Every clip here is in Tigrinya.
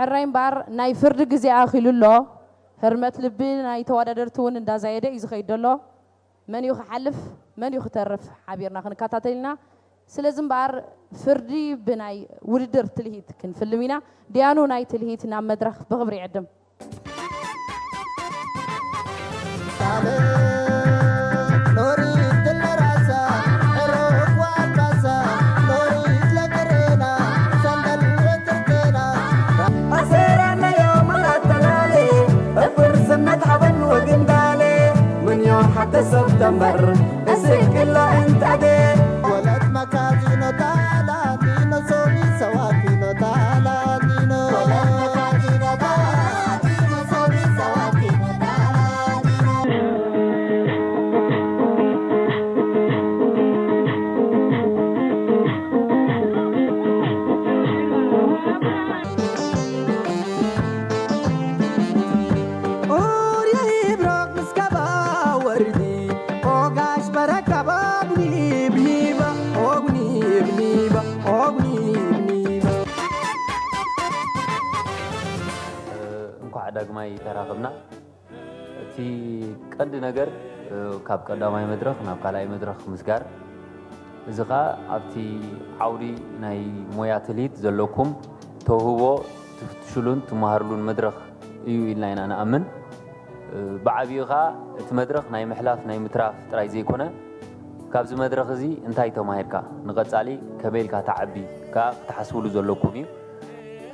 ሕራይ እምበኣር ናይ ፍርዲ ግዜ ኣኺሉ ኣሎ። ህርመት ልቢ ናይ ተወዳደርቲ እውን እንዳዛየደ እዩ ዝኸይድ ዘሎ። መን እዩ ክሓልፍ፣ መን እዩ ክተርፍ ሓቢርና ክንከታተል ኢና። ስለዚ እምበኣር ፍርዲ ብናይ ውድድር ትልሂት ክንፍልም ኢና። ዲያኑ ናይ ትልሂት ናብ መድረኽ ብኽብሪ ይዕድም። ኣሰራናዮ መላተላሌ እብር ስነት ሓበን ወግንዳሌ ምንዮ ሓደ ሰብተምበር እስክላ እንታዴ ወለት መካዚኖ ታላዲኖ ሶሚ ሰዋኪኖ ታላዲኖ እንኳዕ ዳግማይ ተራኸብና። እቲ ቀንዲ ነገር ካብ ቀዳማይ መድረኽ ናብ ካልኣይ መድረኽ ምስጋር፣ እዚ ኸኣ ኣብቲ ዓውዲ ናይ ሞያ ትልሂት ዘለኩም ተውህቦ ትፍትሽሉን ትመሃርሉን መድረኽ እዩ ኢልና ኢና ንኣምን። ብዓቢኡ ኸኣ እቲ መድረኽ ናይ ምሕላፍ ናይ ምትራፍ ጥራይ ዘይኮነ፣ ካብዚ መድረኽ እዚ እንታይ ተማሂርካ፣ ንቐጻሊ ከመይ ኢልካ ትዓቢ ከኣ ክትሓስብሉ ዘለኩም እዩ።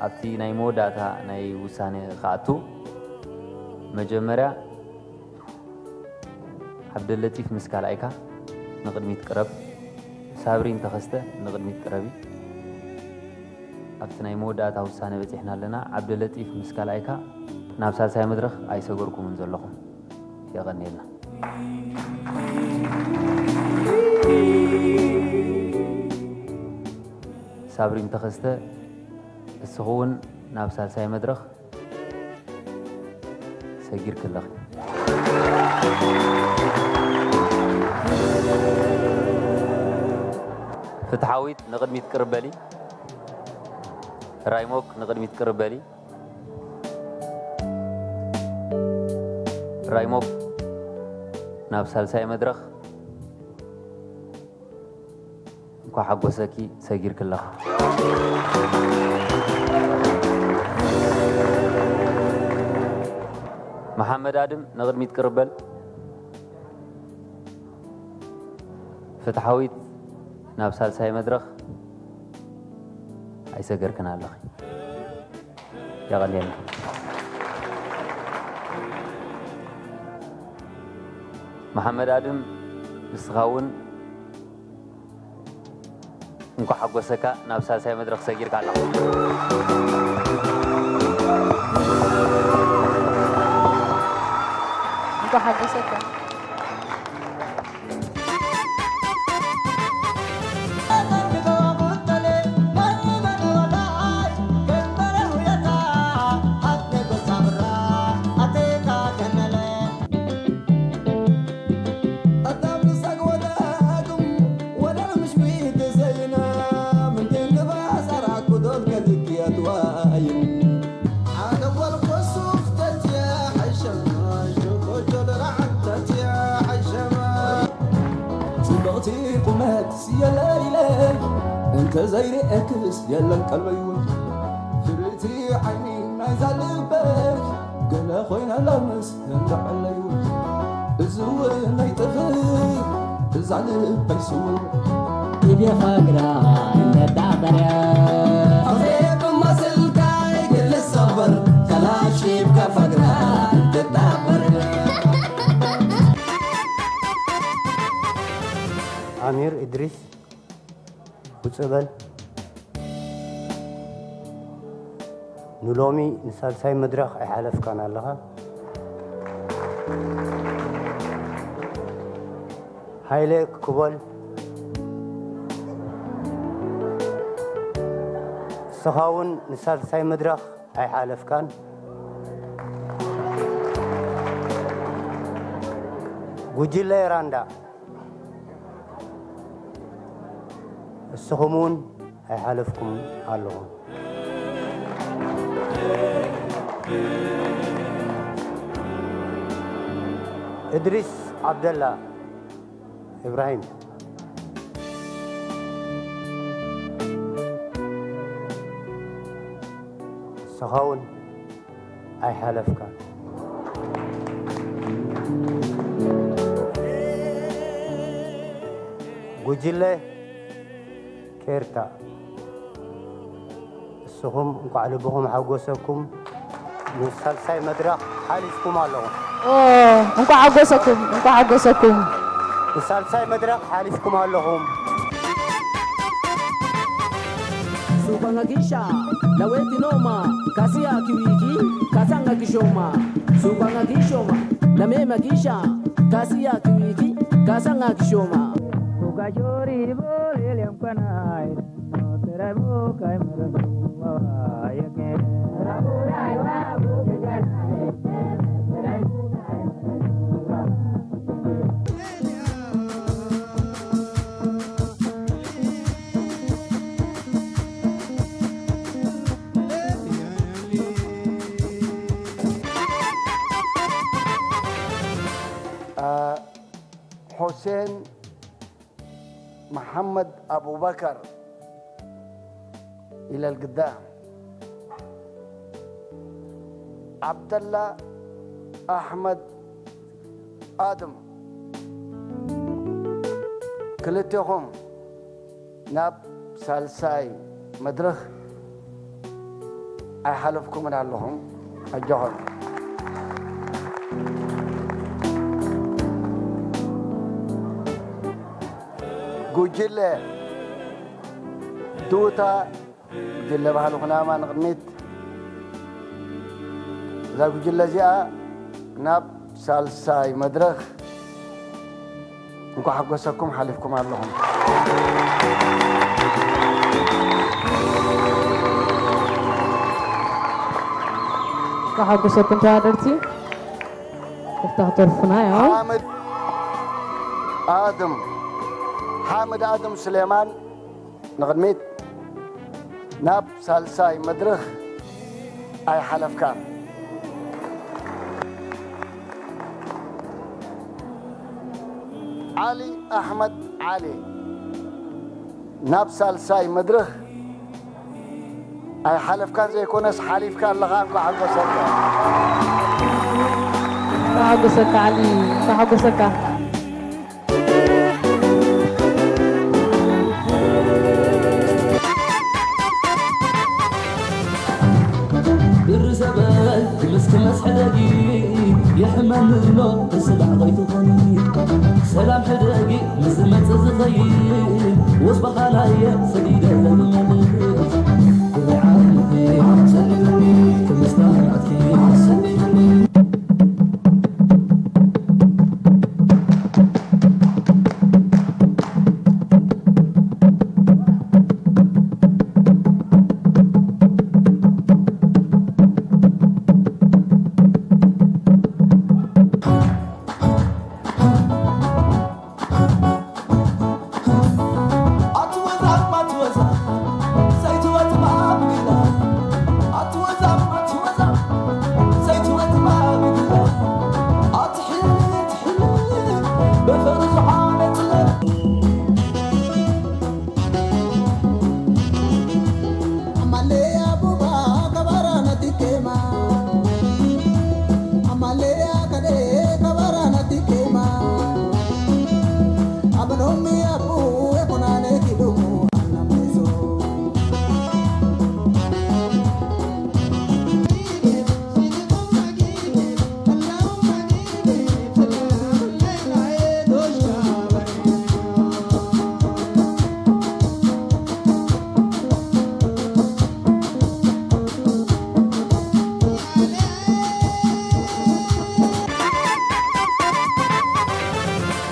ኣብቲ ናይ መወዳእታ ናይ ውሳነ ክኣቱ፣ መጀመርያ ዓብደለጢፍ ምስ ካልኣይካ ንቕድሚት ቅረብ፣ ሳብሪን ተኸስተ ንቕድሚት ቅረቢ። ኣብቲ ናይ መወዳእታ ውሳነ በጺሕና ኣለና። ዓብደለጢፍ ምስ ካልኣይካ ናብ ሳልሳይ መድረኽ ኣይሰገርኩምን ዘለኹም። የቐንየልና። ሳብሪን ተኸስተ፣ እስኺ እውን ናብ ሳልሳይ መድረኽ ሰጊርኪ ኣለኺ። ፍትሓዊት ንቕድሚት ቅርብ በሊ። ራይሞክ ንቕድሚት ቅርብ በሊ። ራይሞክ ናብ ሳልሳይ መድረኽ። እንኳዕ ሓጎሰኪ፣ ሰጊርኪ ኣለኺ። መሓመድ ኣድም ንቕድሚት ቅርብ በል። ፍትሓዊት ናብ ሳልሳይ መድረኽ ኣይሰገርክን ኣለኺ። የቐንየልና። መሓመድ ኣድም፣ ንስኻ እውን እንኳዕ ሓጎሰካ፣ ናብ ሳልሳይ መድረኽ ሰጊርካ ኣለኻ። እንኳዕ ሓጎሰካ። ጽብቕቲ ቁመት የለ ኢለ እንተዘይርእየክስ የለን ቀልበይ እውን ፍርይቲ ዓይኒ ናይዛ ልበይ ገለ ኮይና ላምስ እንተዕለይ እውን እዚ እውን ኣይጥፍእ እዛ ልበይ ስውር ኢደ ፈግራ እንተዳበረ ኣፍሬ ብመስልካ ይግልስ ሰበር ተላሺብካ ፈግራ እንተዳበረ ኣሚር እድሪስ ውፅእ በል። ንሎሚ ንሳልሳይ መድረኽ ኣይሓለፍካን ኣለኻ። ሃይለ ክበል ንስኻ እውን ንሳልሳይ መድረኽ ኣይሓለፍካን። ጉጅለ ራንዳ እስኹም እውን ኣይሓለፍኩም ኣለኹም። እድሪስ ዓብደላ ኢብራሂም። ንስኻ እውን ኣይሓለፍካን። ጉጅለ ኬርታ፣ ንስኹም እንኳዕ ልብኹም ሓጎሰኩም። ንሳልሳይ መድረኽ ሓሊፍኩም ኣለኹም። ኦ፣ እንኳዕ ሓጎሰኩም፣ እንኳዕ ሓጎሰኩም። ንሳልሳይ መድረኽ ሓሊፍኩም ኣለኹም። Sukwanga kisha, laweti noma, kasia kiwiki, kasanga kishoma. Sukwanga kishoma, lame makisha, kasia kiwiki, kasanga kishoma. Ukajori bole lemkana, no terabo kai marabu, wa yake. حسين محمد أبو بكر إلى القدام. عبد الله أحمد آدم، ክልቴኹም ናብ ሳልሳይ መድረኽ ኣይሓለፍኩምን ኣለኹም። ኣጆኹም። ጉጅለ ዱታ፣ ጉጅለ ባህሊ ኩናማ ንቕድሚት። እዛ ጉጅለ እዚኣ ናብ ሳልሳይ መድረኽ እንኳዕ ሓጎሰኩም ሓሊፍኩም ኣለኹም። እንኳዕ ሓጎሰኩም ተዋደርቲ። ይቅርታ ክተርፉና ያው ሓምድ ኣድም፣ ሓምድ ኣድም ስሌማን ንቕድሚት። ናብ ሳልሳይ መድረኽ ኣይሓለፍካን። ዓሊ ኣሕመድ ዓሊ፣ ናብ ሳልሳይ መድረኽ ኣይሓለፍካን ዘይኮነስ ሓሊፍካ ኣለኻ። እንኳዕ ሓጎሰካ። እንኳዕ ሓጎሰካ ዓሊ፣ እንኳዕ ሓጎሰካ። ግርዘበል ክምስ ክመስ ሕደጊ የሕመኒ ኣሎ ስጋዕ ከይትኾኒ ሰላም ሕደጊ ምስ ዝመጽእ ዝኸይድ ወስ በኻላየ ሰዲደ ለዝመልስ ብዓይንኺ ሰዲዱኒ ክምስታ ናትኪ ሰዲዱኒ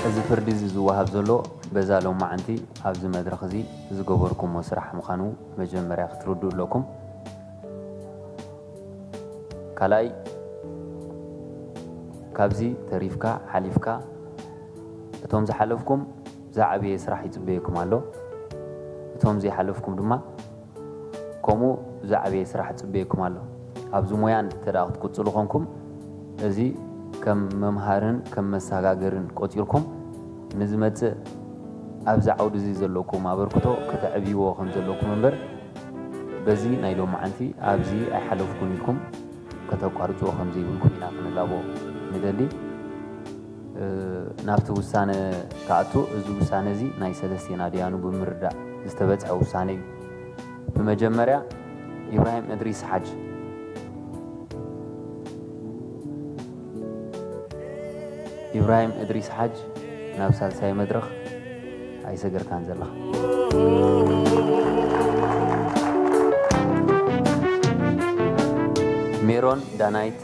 እዚ ፍርዲ እዚ ዝወሃብ ዘሎ በዛ ሎማዓንቲ ኣብዚ መድረኽ እዚ ዝገበርኩሞ ስራሕ ምዃኑ መጀመርያ ክትርድኡ ኣለኩም። ካልኣይ፣ ካብዚ ተሪፍካ ሓሊፍካ፣ እቶም ዝሓለፍኩም ዝዓበየ ስራሕ ይጽበየኩም ኣሎ። እቶም ዘይሓለፍኩም ድማ ከምኡ ዝዓበየ ስራሕ ይጽበየኩም ኣሎ። ኣብዚ ሞያ እንተ ደኣ ክትቅጽሉ ኾንኩም፣ እዚ ከም መምሃርን ከም መሰጋገርን ቆጺርኩም፣ ንዝመጽእ ኣብዚ ዓውዲ እዚ ዘለኩም ኣበርክቶ ከተዕብይዎ ከም ዘለኩም እምበር፣ በዚ ናይ ሎማዓንቲ ኣብዚ ኣይሓለፍኩን ኢልኩም ከተቋርጽዎ ከም ዘይብልኩም ኢና ክንላቦ ንደሊ። እ፣ ናብቲ ውሳነ ክኣቱ፣ እዚ ውሳነ እዚ ናይ ሰለስቴና ድያኑ ብምርዳእ ዝተበጽሐ ውሳነ እዩ። ብመጀመርያ፣ ኢብራሂም እድሪስ ሓጅ። ኢብራሂም እድሪስ ሓጅ፣ ናብ ሳልሳይ መድረኽ ኣይሰገርካን ዘለኻ። ሜሮን ዳናይት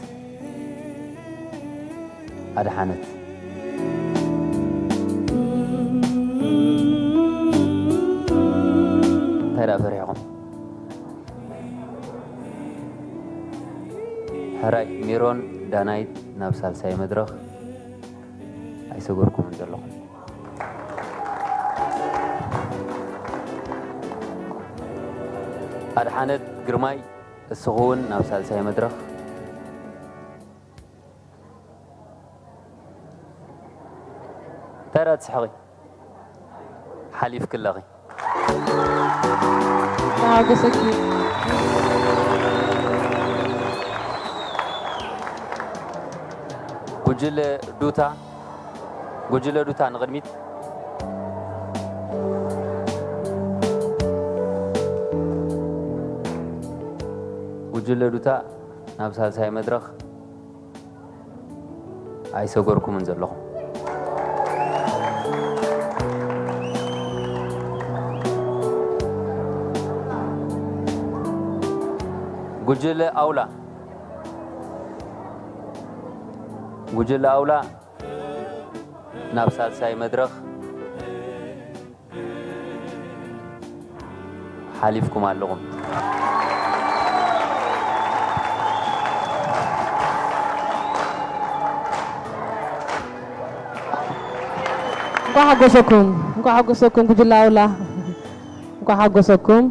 ኣድሓነት። እንታይ ደኣ ፈሪሕኹም? ሕራይ ሜሮን ዳናይት ናብ ሳልሳይ መድረኽ ኣይሰገርኩምን ዘለኹም። ኣድሓነት ግርማይ፣ እስኹ እውን ናብ ሳልሳይ መድረኽ። እንታይ ደኣ ትስሕቒ? ሓሊፍኪ ኣለኺ። ተሓጎሰኪ። ጉጅለ ዱታ፣ ጉጅለ ዱታ ንቕድሚት። ጉጅለ ዱታ ናብ ሳልሳይ መድረኽ ኣይሰገርኩምን ዘለኹም። ጉጅለ ኣውላ፣ ጉጅለ ኣውላ ናብ ሳልሳይ መድረኽ ሓሊፍኩም ኣለኹም። እንኳዕ ሓጎሰኩም፣ እንኳዕ ሓጎሰኩም ጉጅለ ኣውላ፣ እንኳዕ ሓጎሰኩም።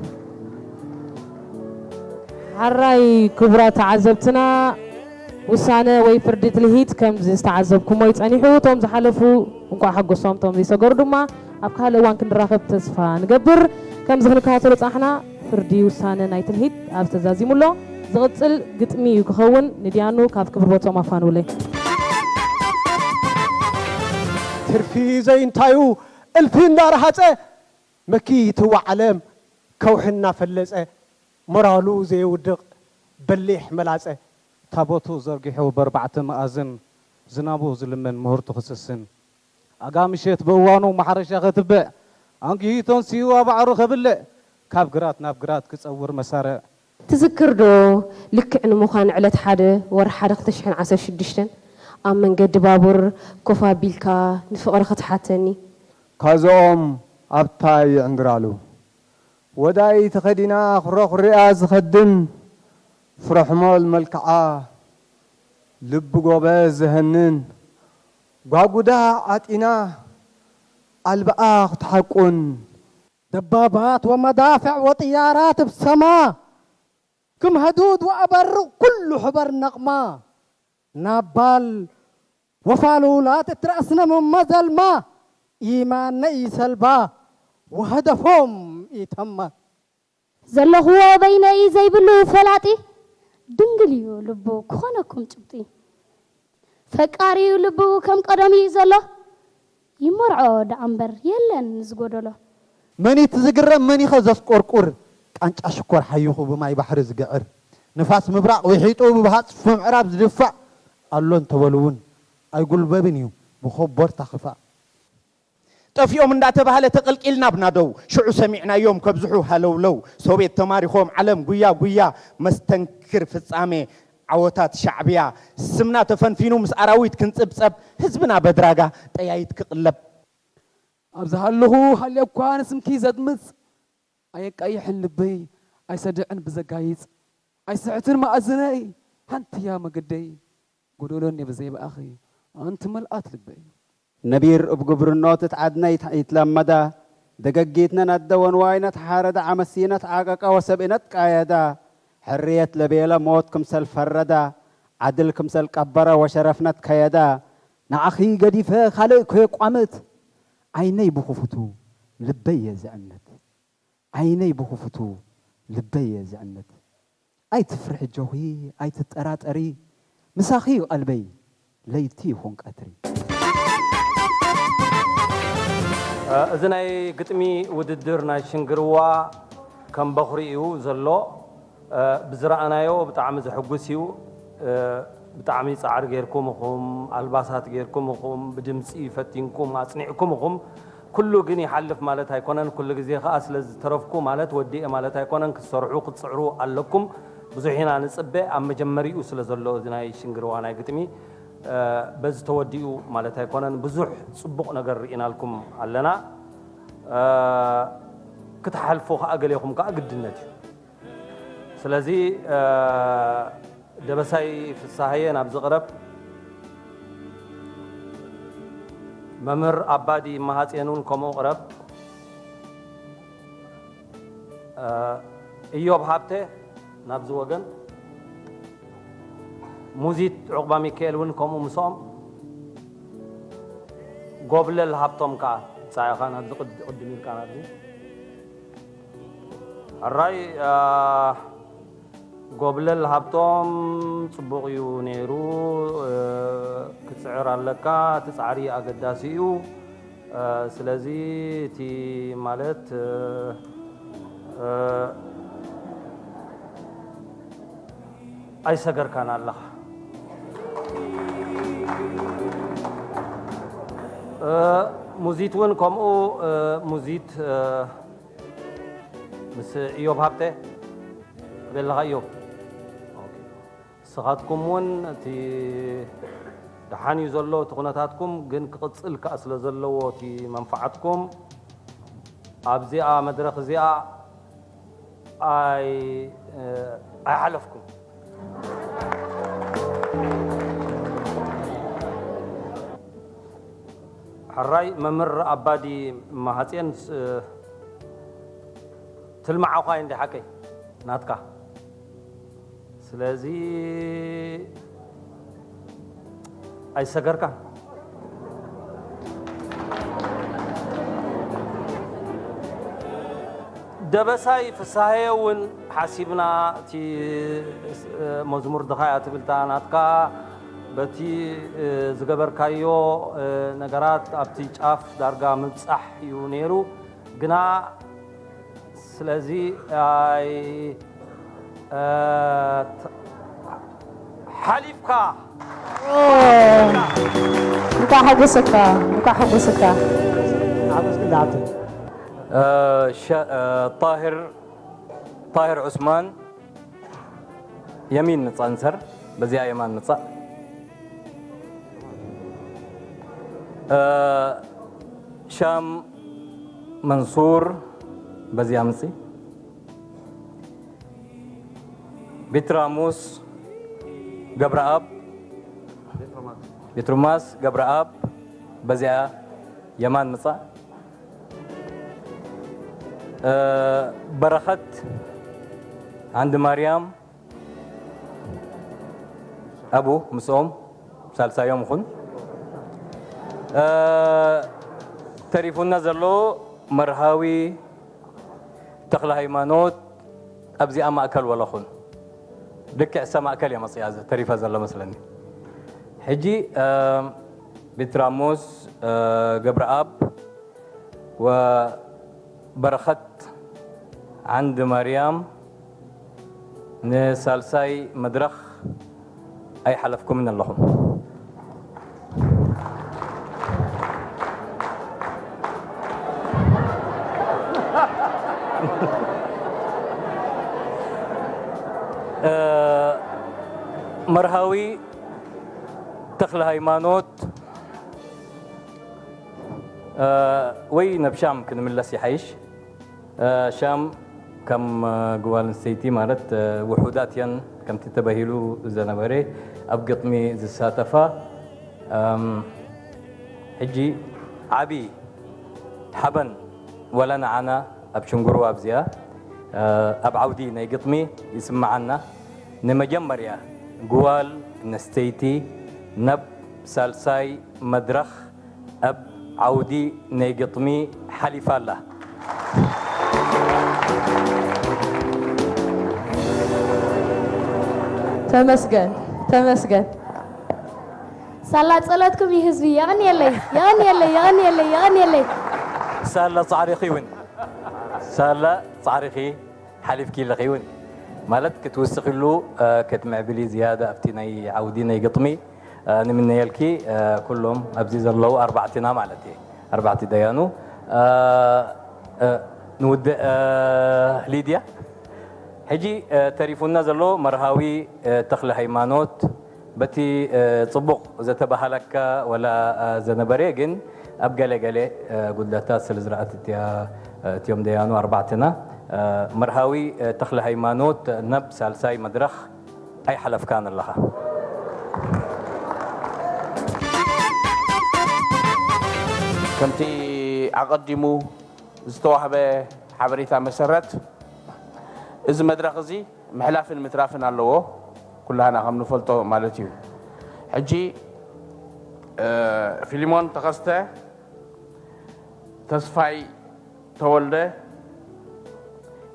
ሓራይ ክቡራት ተዓዘብትና፣ ውሳነ ወይ ፍርዲ ትልሂት ከምዚ ዝተዓዘብኩሞ እዩ ጸኒሑ። እቶም ዝሓለፉ እንኳዕ ሓጎሶም፣ እቶም ዘይሰገሩ ድማ ኣብ ካልእ እዋን ክንራኸብ ተስፋ ንገብር። ከምዚ ክንከታተሎ ጸናሕና፣ ፍርዲ ውሳነ ናይ ትልሂት ኣብዚ ተዛዚሙ ኣሎ። ዝቕጽል ግጥሚ እዩ ክኸውን። ንድያኑ ካብ ክብር ቦቶም ኣፋንውለይ። ትርፊ ዘይንታዩ እልፊ እንዳረሃጸ፣ መኪትዋ ዓለም ከውሒ እናፈለጸ፣ ሞራሉ ዘየውድቕ በሊሕ መላጸ። ታቦቱ ዘርጊሑ በርባዕተ መኣዝን፣ ዝናቡ ዝልምን ምህርቱ ክስስን፣ ኣጋ ምሸት ብእዋኑ ማሕረሻ ከትብዕ፣ ኣንጊሂ ተንሲኡ ኣባዕሩ ከብልዕ፣ ካብ ግራት ናብ ግራት ክጸውር መሳርዕ። ትዝክር ዶ ልክዕ ንምዃን ዕለት ሓደ ወርሒ ሓደ ክልተ ሽሕን ዓሰርተ ሽዱሽተን ኣብ መንገዲ ባቡር ኮፍ ኣቢልካ ንፍቕሪ ክትሓተኒ? ካዝኦም ኣብታ ይዕንድራሉ። ወዳይ ተኸዲና ኩረኩሪኣ ዝኸድን፣ ፍረሕሞል መልክዓ ልቢ ጎበዝ ዘህንን፣ ጓጉዳ ዓጢና ኣልብኣ ክትሓቁን። ደባባት ወመዳፍዕ ወጥያራት ብሰማ፣ ክም ህዱድ ወአበርቅ ኩሉ ሕበር ነቕማ። ናባል ወፋሉላት እትረእስነ ምመዘልማ፣ ኢማነ ኢሰልባ ወሀደፎም ኢተማ። ዘለኽዎ በይነይ ዘይብሉ ፈላጢ፣ ድንግል እዩ ልቡ ክኾነኩም ጭብጢ። ፈቃሪ እዩ ልቡ ከም ቀደሙ እዩ ዘሎ፣ ይመርዖ ደኣ እምበር የለን ዝጎደሎ። መን እቲ ዝግረም መን ኢኸ ዘስቆርቁር፣ ቃንጫ ሽኮር ሓይኹ ብማይ ባሕሪ ዝግዕር። ንፋስ ምብራቕ ውሒጡ ብብሃጽ ምዕራብ ዝድፋዕ ኣሎ እንተበሉ እውን ኣይጉልበብን እዩ ብኾቦርታ ክፋእ። ጠፊኦም እንዳተባህለ ተቐልቂልና ብናደው፣ ሽዑ ሰሚዕናዮም ከብዝሑ ሃለውለው። ሶቤት ተማሪኾም ዓለም ጉያ ጉያ፣ መስተንክር ፍጻሜ ዓወታት ሻዕብያ። ስምና ተፈንፊኑ ምስ ኣራዊት ክንጽብጸብ፣ ህዝብና በድራጋ ጠያይት ክቕለብ። ኣብ ዝሃለኹ ሃልየ እኳ ንስምኪ ዘድምጽ፣ ኣየቃይሕን ልበይ ኣይሰድዕን ብዘጋይጽ፣ ኣይስሕትን መኣዝነይ ሓንቲያ መገደይ፣ ጎደሎን ብዘይ ብኣኺ ኣንቲ መልኣት ልበይ። ነቢር እብ ግብርኖ ትትዓድነ ይት-፣ ይትለመዳ፣ ደገጊትነ ነደ ወንዋይነ ተሓረዳ፣ ዓመሲነ ተዓቀቃ ወሰብእነ ትቃየዳ፣ ሕርየት ለቤለ ሞት ክምሰል ፈረዳ፣ ዓድል ክምሰል ቀበረ ወሸረፍነት ከየዳ፣ ንዓኺ ገዲፈ ካልእ ከየቋምት፣ ዓይነይ ብኽፉቱ ልበይ እየ ዝዕምት። ዓይነይ ብኽፉቱ ልበይ እየ ዝዕምት። ኣይትፍርሒ ኣጆኺ ኣይትጠራጠሪ፣ ምሳኺ እዩ ቀልበይ ለይቲ ይኹን ቀትሪ። እዚ ናይ ግጥሚ ውድድር ናይ ሽንግርዋ ከም በኹሪ እዩ ዘሎ። ብዝረኣናዮ ብጣዕሚ ዘሕጉስ እዩ። ብጣዕሚ ፃዕሪ ጌርኩም ኢኹም፣ ኣልባሳት ጌርኩም ኢኹም፣ ብድምፂ ፈቲንኩም ኣፅኒዕኩም ኢኹም። ኩሉ ግን ይሓልፍ ማለት ኣይኮነን። ኩሉ ግዜ ከዓ ስለ ዝተረፍኩ ማለት ወዲኤ ማለት ኣይኮነን። ክትሰርሑ ክትፅዕሩ ኣለኩም። ብዙሕ ኢና ንፅበ። ኣብ መጀመሪኡ ስለ ዘሎ እዚ ናይ ሽንግርዋ ናይ ግጥሚ በዚ ተወዲኡ ማለት ኣይኮነን። ብዙሕ ፅቡቕ ነገር ርኢናልኩም ኣለና። ክትሓልፉ ከዓ ገሌኹም ከዓ ግድነት እዩ። ስለዚ ደበሳይ ፍሳሃየ ናብዚ ቅረብ፣ መምህር ኣባዲ መሃፅየን እውን ከምኡ ቅረብ። እዮብ ሃብተ ናብዚ ወገን፣ ሙዚት ዑቕባ ሚካኤል እውን ከምኡ ምስኦም፣ ጎብለል ሃብቶም ከዓ ፃኢኻ ናብዚ ቅድም ኢልካ ናብዚ ሕራይ ጎብለል ሃብቶም ፅቡቕ እዩ ነይሩ። ክትፅዕር ኣለካ፣ እቲ ፃዕሪ ኣገዳሲ እዩ። ስለዚ እቲ ማለት ኣይሰገርካን ኣለኻ። ሙዚት እውን ከምኡ። ሙዚት ምስ እዮብ ሃብተ በለኻ እዮብ። ንስኻትኩም እውን እቲ ደሓን እዩ ዘሎ እቲ ኩነታትኩም፣ ግን ክቕፅል ከዓ ስለ ዘለዎ እቲ መንፈዓትኩም ኣብዚኣ መድረኽ እዚኣ ኣይ ኣይሓለፍኩም። ሕራይ መምህር ኣባዲ መሃፅየን ትልማዕ ኳይ እንዲ ሓቀይ ናትካ። ስለዚ ኣይሰገርካን። ደበሳይ ፍሳሃየ እውን ሓሲብና እቲ መዝሙር ድኻ እያ ትብልታ ናትካ በቲ ዝገበርካዮ ነገራት ኣብቲ ጫፍ ዳርጋ ምብፃሕ እዩ ነይሩ። ግና ስለዚ ኣይ ሓሊፍካ እንኳዕ ሓጎሰካ እንኳዕ ሓጎሰካ። ጣሂር ጣሂር ዑስማን የሚን ምጻእ ንሰር በዚኣ የማን ምጻእ ሻም መንሱር በዚኣ ምጺ ቢትራሙስ ገብረኣብ ቢትሩማስ ገብረኣብ በዚኣ የማን ምጻእ በረኸት ዓንዲ ማርያም ኣብኡ ምስኦም ሳልሳዮም ኹን ተሪፉና ዘሎ መርሃዊ ተኽለ ሃይማኖት ኣብዚኣ ማእከል ወለኹን ልክዕ እሳ ማእከል እያ መፅያ ተሪፋ ዘሎ መስለኒ ሕጂ ቢትራሞስ ገብረኣብ ወበረኸት ዓንድ ማርያም ንሳልሳይ መድረኽ ኣይሓለፍኩምን ኣለኹም። መርሃዊ ተኽለ ሃይማኖት ወይ ናብ ሻም ክንምለስ ይሓይሽ። ሻም ከም ጓል ኣንስተይቲ ማለት ውሑዳት እየን ከምቲ ተባሂሉ ዝነበረ ኣብ ግጥሚ ዝሳተፋ። ሕጂ ዓቢ ሓበን ወላ ንዓና ኣብ ሽንጉሩ ኣብዚኣ ኣብ ዓውዲ ናይ ግጥሚ ይስምዓና። ንመጀመርያ ጓል ኣንስተይቲ ናብ ሳልሳይ መድረኽ ኣብ ዓውዲ ናይ ግጥሚ ሓሊፋ ኣላ። ተመስገን ተመስገን። ሳላ ጸሎትኩም እዩ ህዝቢ። የቐንየለይ የቐንየለይ የቐንየለይ የቐንየለይ። ሳላ ጻዕሪኺ እውን ሳላ ጻዕሪኺ ሓሊፍኪ ኣለኺ እውን ማለት ክትውስኺሉ ክትምዕብሊ ዝያዳ ኣብቲ ናይ ዓውዲ ናይ ግጥሚ ንምነየልኪ። ኩሎም ኣብዚ ዘለዉ ኣርባዕትና ማለት እየ ኣርባዕቲ ደያኑ ንውድእ። ሊድያ ሕጂ ተሪፉና ዘሎ መርሃዊ ተኽለ ሃይማኖት በቲ ጽቡቕ ዘተባሃለካ ወላ ዘነበረ ግን ኣብ ገለ ገለ ጉድለታት ስለ ዝረኣት እትያ እትዮም ደያኑ ኣርባዕትና መርሃዊ ተኽለ ሃይማኖት ናብ ሳልሳይ መድረኽ ኣይሓለፍካን ኣለኻ። ከምቲ ኣቐዲሙ ዝተዋህበ ሓበሬታ መሰረት እዚ መድረኽ እዚ ምሕላፍን ምትራፍን ኣለዎ፣ ኩላህና ከም ንፈልጦ ማለት እዩ። ሕጂ ፊሊሞን ተኸስተ፣ ተስፋይ ተወልደ፣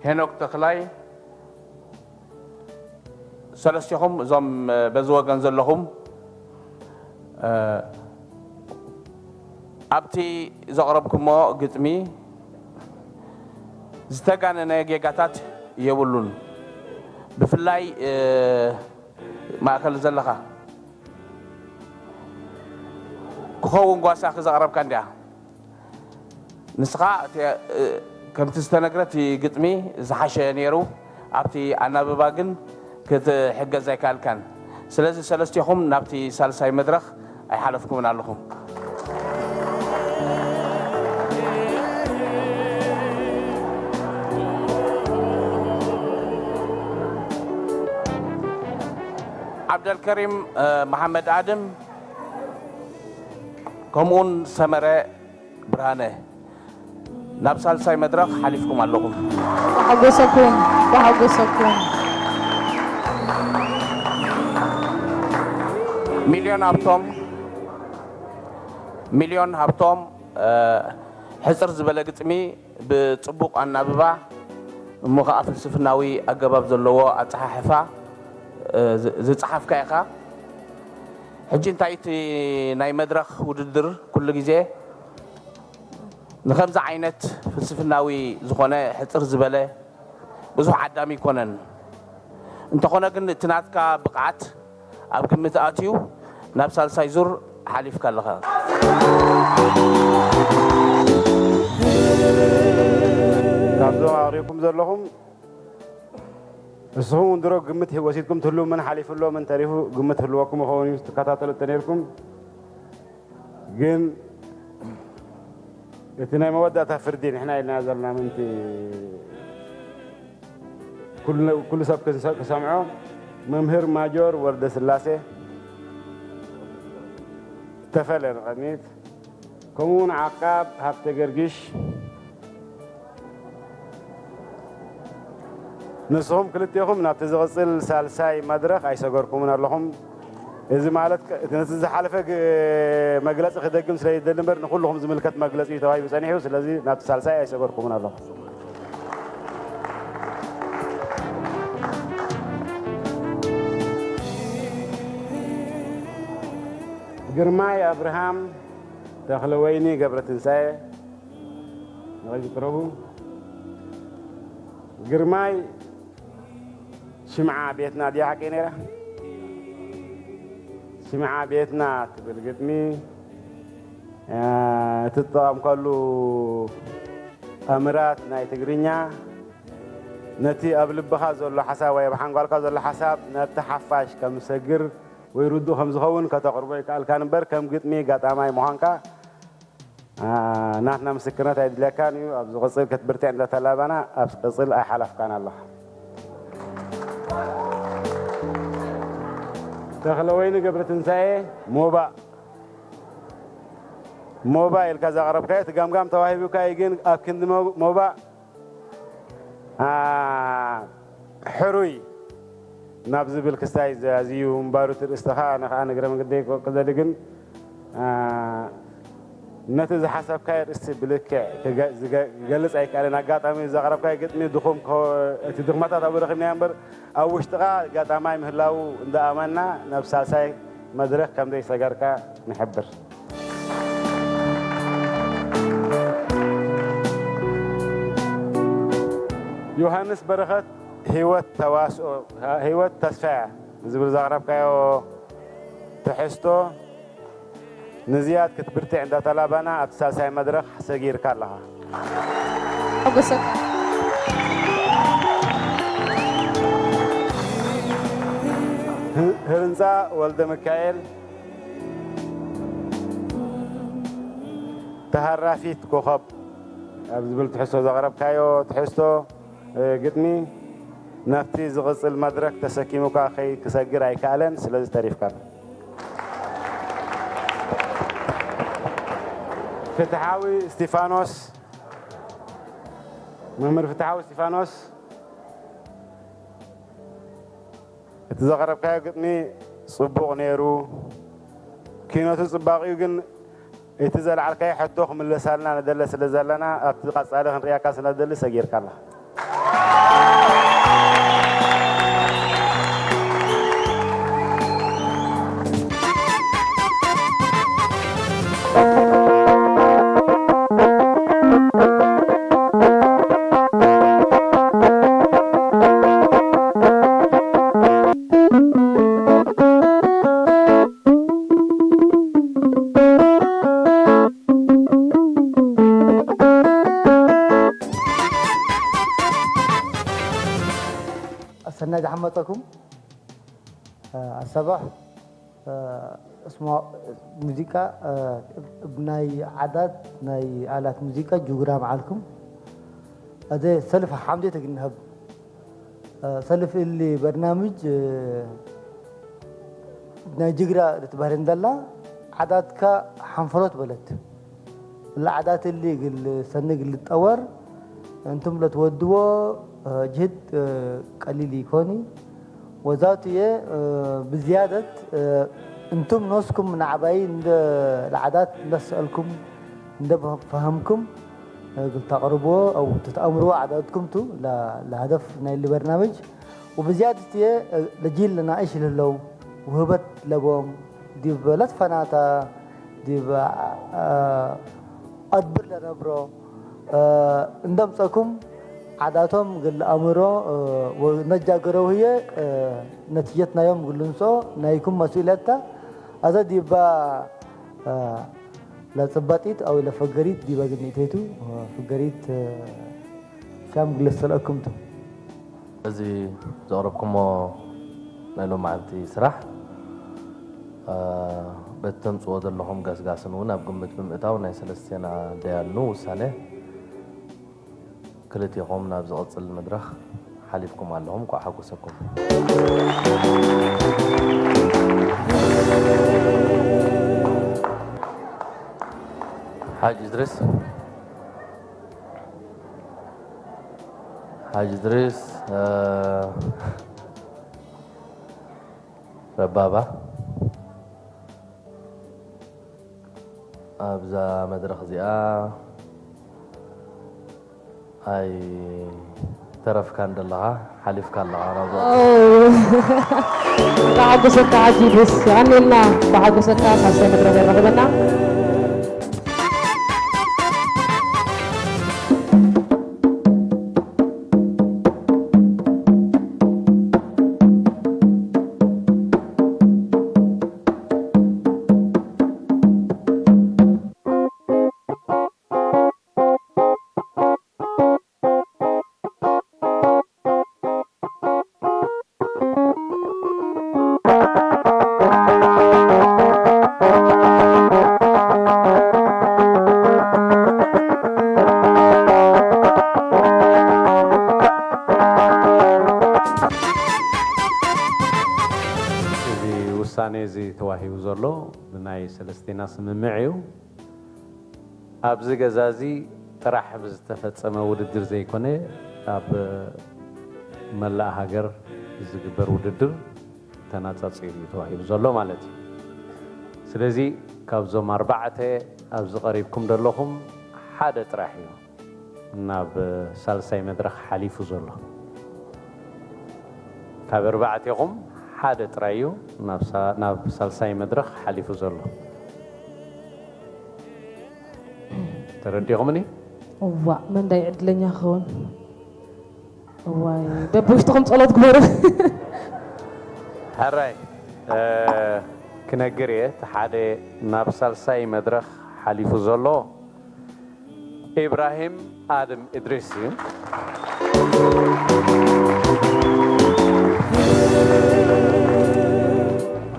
ሄኖክ ተኽላይ፣ ሰለስቲኹም እዞም በዚ ወገን ዘለኹም ኣብቲ ዘቕረብኩሞ ግጥሚ ዝተጋነነ ጌጋታት የብሉን። ብፍላይ ማእከል ዘለኻ ክኸውን ጓሳኺ ዘቕረብካ እንዲያ። ንስኻ ከምቲ ዝተነግረ እቲ ግጥሚ ዝሓሸ ነይሩ፣ ኣብቲ ኣናብባ ግን ክትሕገዝ ኣይከኣልካን። ስለዚ ሰለስቲኹም ናብቲ ሳልሳይ መድረኽ ኣይሓለፍኩምን ኣለኹም። ዓብደልከሪም መሓመድ ኣድም ከምኡውን ሰመረ ብርሃነ ናብ ሳልሳይ መድረኽ ሓሊፍኩም ኣለኹም። ተሓጎሰኩም ተሓጎሰኩም። ሚልዮን ሃብቶም ሚልዮን ሃብቶም ሕፅር ዝበለ ግጥሚ ብፅቡቕ ኣናብባ እሞ ከዓ ፍልስፍናዊ ኣገባብ ዘለዎ ኣፀሓሕፋ ዝፀሓፍካ ኢኻ። ሕጂ እንታይ እቲ ናይ መድረኽ ውድድር ኩሉ ግዜ ንኸምዚ ዓይነት ፍልስፍናዊ ዝኾነ ሕፅር ዝበለ ብዙሕ ዓዳሚ ኣይኮነን። እንተኾነ ግን እቲ ናትካ ብቕዓት ኣብ ግምት ኣትዩ ናብ ሳልሳይ ዙር ሓሊፍካ ኣለኻ። ካብዞም ኣቕሪብኩም ዘለኹም ንስኹም እውን ድሮ ግምት ወሲድኩም ትህልው፣ መን ሓሊፉ ኣሎ መን ተሪፉ ግምት ህልወኩም ይኸውን እዩ ትከታተሉ ተነይርኩም። ግን እቲ ናይ መወዳእታ ፍርዲ ንሕና ኢልና ዘለና ምንቲ ኩሉ ሰብ ክሰምዖ መምህር ማጆር ወርደ ስላሴ ተፈለ ንቐድሚት ከምኡ እውን ዓቃብ ሃብተ ገርግሽ ንስኹም ክልቴኹም ናብቲ ዝቕጽል ሳልሳይ መድረኽ ኣይሰገርኩምን ኣለኹም። እዚ ማለት ነቲ ዝሓለፈ መግለፂ ክደግም ስለ ይደሊ እምበር ንኩልኹም ዝምልከት መግለፂ እዩ ተዋሂቡ ፀኒሑ። ስለዚ ናብቲ ሳልሳይ ኣይሰገርኩምን ኣለኹም። ግርማይ ኣብርሃም፣ ተኽለወይኒ ገብረትንሳኤ፣ ንቐይዲ ቅረቡ። ግርማይ ሽምዓ ቤትና ድያ ሓቀይ ነይራ? ሽምዓ ቤትና ትብል ግጥሚ እቲ ትጠቐምከሉ ኣምራት ናይ ትግርኛ ነቲ ኣብ ልብኻ ዘሎ ሓሳብ ወይ ኣብ ሓንጓልካ ዘሎ ሓሳብ ናብቲ ሓፋሽ ከም ዝሰግር ወይ ርዱእ ከም ዝኸውን ከተቕርቦ ይከኣልካን እምበር ከም ግጥሚ ጋጣማይ ምዃንካ ናትና ምስክርነት ኣይድልየካን እዩ። ኣብ ዝቕፅል ክትብርትዕ እንዳተላባና ኣብ ቅፅል ኣይሓለፍካን ኣለኻ። ተኽለወይኒ ገብረትንሳኤ ሞባእ ሞባእ ኢልካ ዘቕረብካዮ እቲ ገምጋም ተዋሂቡካ እዩ፣ ግን ኣብ ክንዲ ሞባእ አ፣ ሕሩይ ናብ ዝብል ክስታይ ዘ-፣ ኣዝዩ ምንባሩ እቲ ርእስትኻ፣ ኣነ ኸዓ ንእግረ መንገደይ ክወቅል ዘሊ ግን፣ አ፣ ነቲ ዝሓሰብካዮ ርእስቲ ብልክዕ ክገ-፣ ዝገ-፣ ክገልጽ ኣይከኣልን። ኣጋጣሚ ዘቕረብካዮ ግጥሚ ድኹም ክኸ-፣ እቲ ድኽመታት ኣብኡ ረኺብናዮ እምበር፣ ኣብ ውሽጥኻ ኣጋጣማይ ምህላዉ እንዳኣመንና ናብ ሳልሳይ መድረኽ ከም ዘይሰገርካ ንሕብር። ዮሃንስ በረኸት፣ ህይወት ተዋስኦ፣ ህይወት ተስፋ እያ ዝብል ዘቕረብካዮ ትሕዝቶ ንዝያድ ክትብርትዕ እንዳተላባና ኣብቲ ሳልሳይ መድረኽ ሰጊርካ ኣለኻ። ሓጎሰካ። ህ-፣ ህርንፃ ወልደ ሚካኤል፣ ተሃራፊት ኮኸብ ኣብ ዝብል ትሕዝቶ ዘቕረብካዮ ትሕዝቶ፣ እ፣ ግጥሚ ናብቲ ዝቕጽል መድረክ ተሰኪሙካ ከይ-፣ ክሰግር ኣይከኣለን፣ ስለዚ ተሪፍካ ኣሎ። ፍትሓዊ እስቲፋኖስ፣ መምህር ፍትሓዊ እስቲፋኖስ፣ እቲ ዘቕረብካዮ ግጥሚ ጽቡቕ ነይሩ። ኪነቱ ጽባቕኡ ግን እቲ ዘልዓልካዮ ሕቶ ክምለሳልና ንደለ ስለ ዘለና፣ ኣብቲ ቀጻሊ ክንሪኣካ ስለ ንደሊ ሰጊርካ ኣለኻ። ሰናይ ዝሓመፀኩም። ኣሰባሕ፣ እስማ-፣ ሙዚቃ፣ እ፣ ናይ ዓዳት፣ ናይ ኣላት ሙዚቃ ጁግራ መዓልኩም። ኣደ ሰልፍ ሓምዴ ተግንሀብ። እ፣ ሰልፍ እሊ በርናምጅ፣ እ፣ ናይ ጅግራ ልትበህል እንደላ ዓዳትካ ሓንፈሮት በለት። ለዓዳት እሊ ግል ሰኒ ግል ጠወር እንቱም ለትወድዎ፣ እ፣ ጅህድ፣ እ፣ ቀሊል ይኮኒ። ወዛቱ እየ፣ እ፣ ብዝያደት፣ እ፣ እንቱም ኖስኩም ንዓባይ እንደ ለዓዳት እንደሰአልኩም፣ እንደ ፈ-፣ ፈሀምኩም፣ እ፣ ግል ታቅርብዎ፣ ኣው ትትአምርዎ ዓዳትኩም ቱ፣ ለ-፣ ለሀደፍ ናይ እሊ በርናምጅ። ወብዝያደት እየ፣ እ፣ ለጂል ለናእሽ ልህለው፣ ውህበት ለቦም፣ ዲብ ለትፈናታ፣ ዲብ፣ አ፣ አድብር ለነብሮ፣ እ፣ እንደምጸኩም ዓዳቶም ግል አእምሮ፣ እ፣ ወነጃገረው ህየ፣ እ፣ ነትጀት ናዮም ግል ንሶ ናይኩም መስኡልየታ። አዘ ዲባ፣ እ፣ ለጽበጢት አው ለፈገሪት ዲባ ግንኢተይቱ፣ እ፣ ፍገሪት፣ እ፣ ሻም ግል ሰልአኩም ቱ። እዚ ዘቕረብኩሞ ናይ ሎማዓንቲ ስራሕ፣ እ፣ በቲ ተምጽዎ ዘለኹም ገስጋስን እውን ኣብ ግምት ብምእታው ናይ ሰለስቴና ደያኑ ውሳነ ክልቴኹም ናብ ዝቕጽል መድረኽ ሓሊፍኩም ኣለኹም። እንኳዕ ሓጎሰኩም። ሓጅ እድሪስ። ሓጅ እድሪስ፣ እ፣ ረባባ፣ ኣብዛ መድረኽ እዚኣ ኣይተረፍካን ዘለኻ፣ ሓሊፍካ ኣለኻ ናብዛ። ኦ፣ ተሓጉሰካ ሓጂ እድሪስ፣ የቐንየልና። ተሓጉሰካ፣ ሳልሳይ መድረኽ የራኽበና። እዚ ውሳኔ እዚ ተዋሂቡ ዘሎ ብናይ ሰለስቴና ስምምዕ እዩ። ኣብዚ ገዛ እዚ ጥራሕ ብዝተፈጸመ ውድድር ዘይኮነ፣ ኣብ መላእ ሃገር ዝግበር ውድድር ተነጻጺሩ እዩ ተባሂሉ ዘሎ ማለት እዩ። ስለዚ ካብዞም ኣርባዕተ ኣብዚ ቀሪብኩም ዘለኹም ሓደ ጥራሕ እዩ ናብ ሳልሳይ መድረኽ ሓሊፉ ዘሎ። ካብ ኣርባዕቴኹም ሓደ ጥራይ እዩ ናብ ሳ-፣ ናብ ሳልሳይ መድረኽ ሓሊፉ ዘሎ። ተረዲኹምኒ? እዋእ መንዳይ ዕድለኛ ክኸውን። እዋይ በብውሽጥኹም ጸሎት ግበሩ። ሕራይ፣ እ፣ ክነግር እየ። እቲ ሓደ ናብ ሳልሳይ መድረኽ ሓሊፉ ዘሎ ኢብራሂም ኣድም እድሪስ እዩ።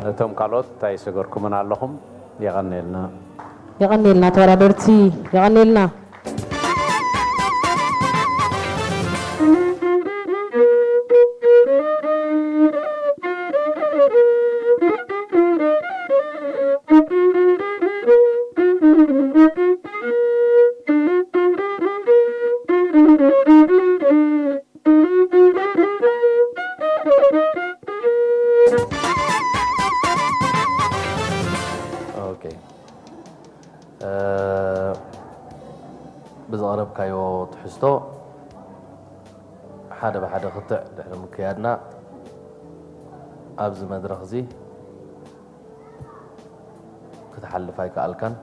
እቶም ካልኦት ኣይሰገርኩምን ኣለኹም። የቐንየልና። የቐንየልና ተወዳደርቲ፣ የቐንየልና። ኦኬ። እ፣ ብዘቕረብካዮ ትሕዝቶ ሓደ ብሓደ ክትዕ ድሕሪ ምክያድና፣ ኣብዚ መድረኽ እዚ ክትሓልፍ ኣይከኣልካን።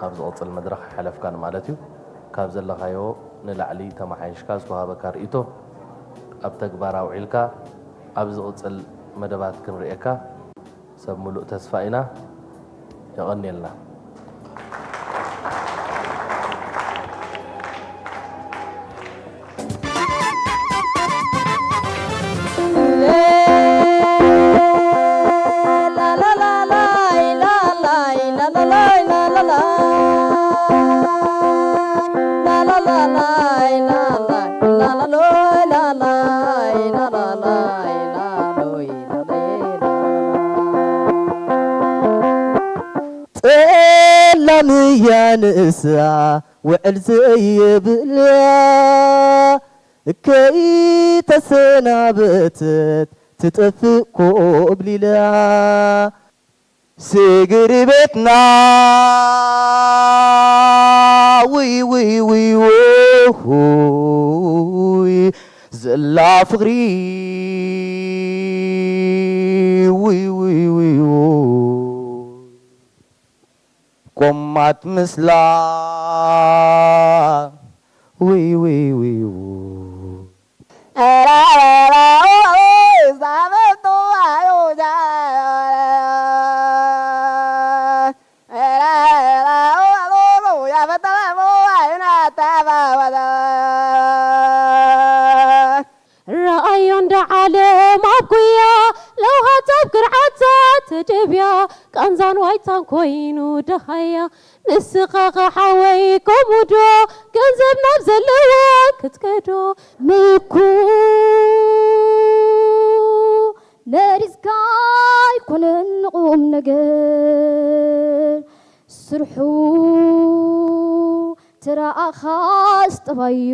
ኣብ ዝቕጽል መድረኽ ኣይሓለፍካን ማለት እዩ። ካብ ዘለኻዮ ንላዕሊ ተመሓይሽካ ዝተዋህበካ ርእይቶ ኣብ ተግባር ኣውዒልካ ኣብ ዝቕጽል መደባት ክንርእየካ ሰብ ምሉእ ተስፋ ኢና። የቐንየልና። ጸላም እያ ንእሳ ውዕል ዘየብላ፣ ከይተሰናበተት ትጠፍእ ኮብሊላ። ስግሪ ቤትና ውይ ውይ ውይ ውይ ዘላ ፍቕሪ ውይ ውይ ውይ ውይ ቆማት ምስላ ውይ ውይ ውይ ውይ ረኣዮ እንዳ ዓለም ኣብ ጉያ ለውሃት ኣብ ግርዓታ ተደብያ ቃንዛን ዋይታን ኮይኑ ደሃያ ንስኻ ኸሓወይ ከምኡ ዶ ገንዘብ ናብ ዘለዋ ክትከዶ ምኩ መሪዝካ ኣይኮነን ንቑም ነገር ስርሑ ተረኣኻስ ጠባዩ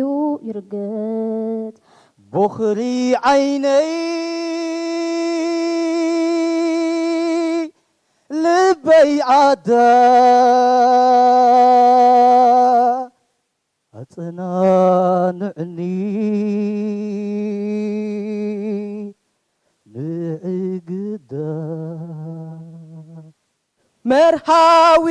ይርገት። ቦኽሪ ዓይነይ ልበይ ዓዳ ኣጸናንዕኒ ንዕግዳ መርሃዊ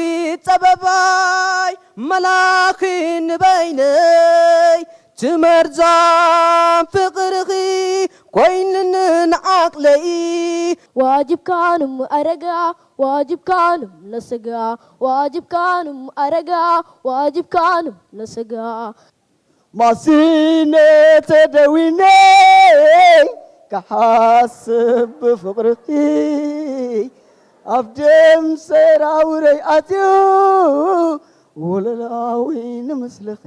ጸበባይ መላኺ ንበይነይ ትመርዛም ፍቕርኺ ኮይንንን ዓቕለይ ዋጅብካንም ኣረጋ ዋጅብካንም ለስጋ ዋጅብካንም ኣረጋ ዋጅብካንም ለስጋ ማሲነ ተደዊነ ክሓስብ ብፍቕርኺ ኣብ ደም ሰራውረይ ኣትዩ ወለላዊ ንምስልኺ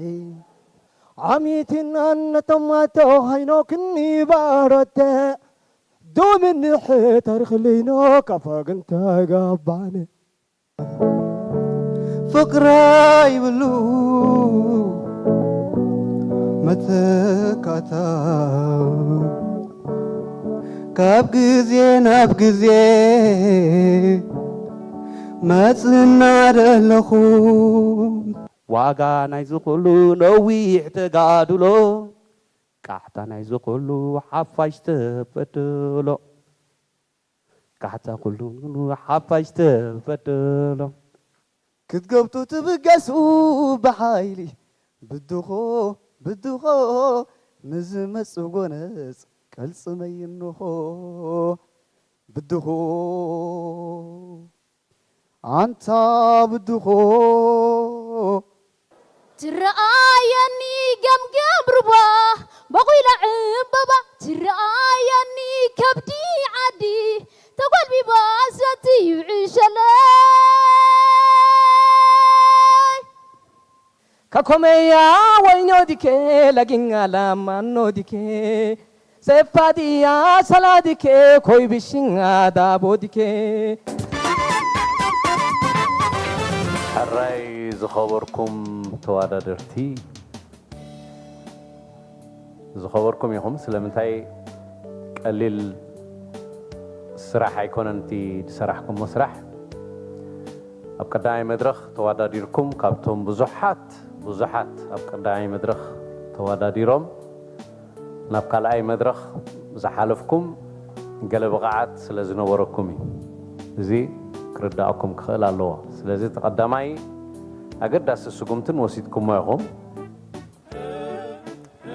ዓሚትና ነቶም ኣቶ ሃይኖክኒ ባሮተ ዶምንሕ ተርኽልይኖ ካፋግንተ ገባነ ፍቕራ ይብሉ መተካታው ካብ ግዜ ናብ ግዜ መጽና ደለኹ። ዋጋ ናይዚ ኩሉ ነዊሕ ተጋድሎ፣ ቃሕታ ናይዚ ኩሉ ሓፋሽ ተበድሎ። ቃሕታ ኩሉ ሓፋሽ ተበድሎ። ክትገብጡ ትብገሱ ብሓይሊ፣ ብድኾ ብድኾ ንዝመጽእ ጎነጽ ቀልጽመይ እንኾ። ብድኾ ኣንታ ብድኾ። ትረኣየኒ ገምገም ሩባ፣ በቑላ ዕምባባ፣ ትረኣየኒ ከብዲ ዓዲ፣ ተጎልቢባ ሰቲ ይውዕሸለይ። ከኮመያ ወይኖ ዲኬ፣ ለጊኛ ላማኖ ዲኬ፣ ሴፋዲያ ሰላዲኬ፣ ኮይብሽኛ ዳቦዲኬ። ሕራይ ዝኸበርኩም ተወዳደርቲ፣ ዝኸበርኩም ኢኹም። ስለምንታይ ቀሊል ስራሕ ኣይኮነን እቲ ዝሰራሕኩሞ ስራሕ። ኣብ ቀዳማይ መድረኽ ተወዳዲርኩም፣ ካብቶም ብዙሓት ብዙሓት ኣብ ቀዳማይ መድረኽ ተወዳዲሮም ናብ ካልኣይ መድረኽ ዝሓለፍኩም ገለ ብቕዓት ስለ ዝነበረኩም እዩ። እዚ ክርዳእኩም ክኽእል ኣለዎ። ስለዚ እቲ ቀዳማይ ኣገዳሲ ስጉምትን ወሲድኩሞ ኢኹም።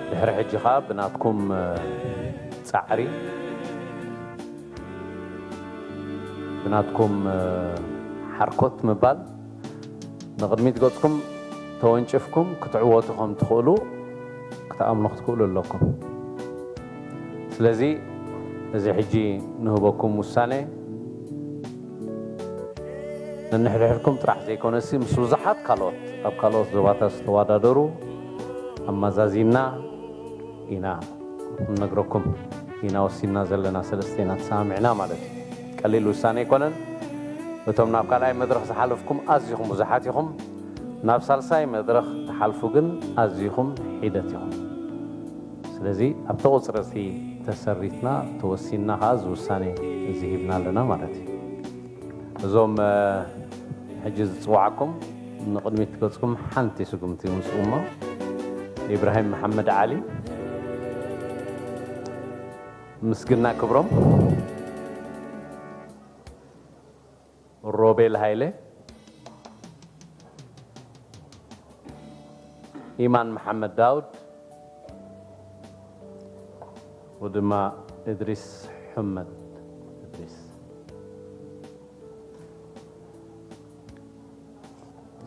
ድሕሪ ሕጂ ኸኣ ብናትኩም፣ እ፣ ጻዕሪ፣ ብናትኩም፣ እ፣ ሓርኮት ምባል፣ ንቕድሚት ገጽኩም ተወንጭፍኩም ክትዕወቱ ከም ትኽእሉ ክትኣምኑ ክትክእሉ ኣለኩም። ስለዚ እዚ ሕጂ ንህበኩም ውሳኔ፣ ነንሕድሕድኩም ጥራሕ ዘይኮነሲ፣ ምስ ብዙሓት ካልኦት፣ ኣብ ካልኦት ዞባታት ዝተወዳደሩ ኣመዛዚና ኢና ክንነግረኩም ኢና ወሲንና ዘለና፣ ሰለስተ ኢና ተሰማሚዕና ማለት እዩ። ቀሊል ውሳኔ ኣይኮነን። እቶም ናብ ካልኣይ መድረኽ ዝሓለፍኩም ኣዚኹም ብዙሓት ኢኹም። ናብ ሳልሳይ መድረኽ ትሓልፉ ግን ኣዚኹም ሒደት ኢኹም። ስለዚ ኣብቲ ቁጽሪ እዚ ተሰሪትና ተወሲንና ከኣ እዚ ውሳኔ እዚ ሂብና ኣለና ማለት እዩ። እዞም፣ እ፣ ሕጂ ዝጽዋዓኩም ንቕድሚት ገጽኩም ሓንቲ ስጉምቲ ይምጽኡ እሞ፣ ኢብራሂም መሓመድ ዓሊ፣ ምስግና ክብሮም፣ ሮቤል ሃይለ፣ ኢማን መሓመድ ዳውድ፣ ወድማ እድሪስ ሑመድ እድሪስ።